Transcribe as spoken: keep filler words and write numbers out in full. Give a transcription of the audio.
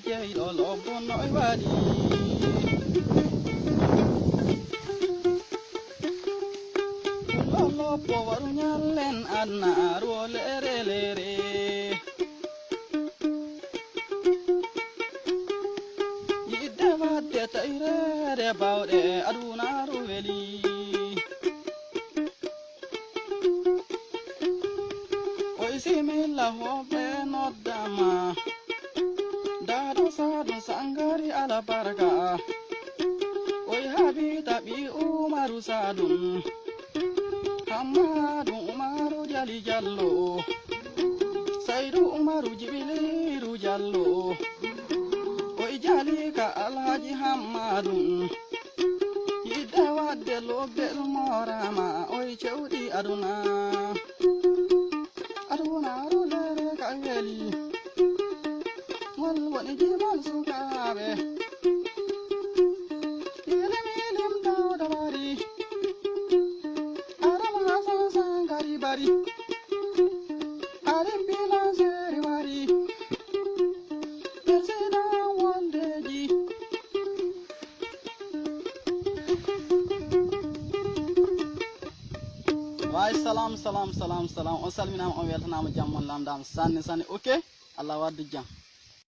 Jeyɗo lobbo noy waɗi? Lollo po waru nyallen annaru o lere lere. Yiɗde waɗde tayrede bawɗe adunaru weli. Oy similla hoɓɓe noddama. Dado Sadu Sangari alabarka. Oy Habita ɓi Umaru Sadun. Hammadu Umaru Jali Jallo. Saydu Umaru Jibiliru Jallo. Oy Jalika Alhaji Hammadu. Yiɗde waɗde lobbel morama oy cewɗi aduna. Aduna rulere ka weli. Wal woni jimal sukaaɓe. Ilim ilim dawda bari. Adama Hasan Sangari bari. Alim bilanseri bari. Président Wondeji. Way, salam, salam, salam, salam. On salminaama, on weltanaama, jam mon lamndaama sanne, sanne. Ok? Allah waddu jam.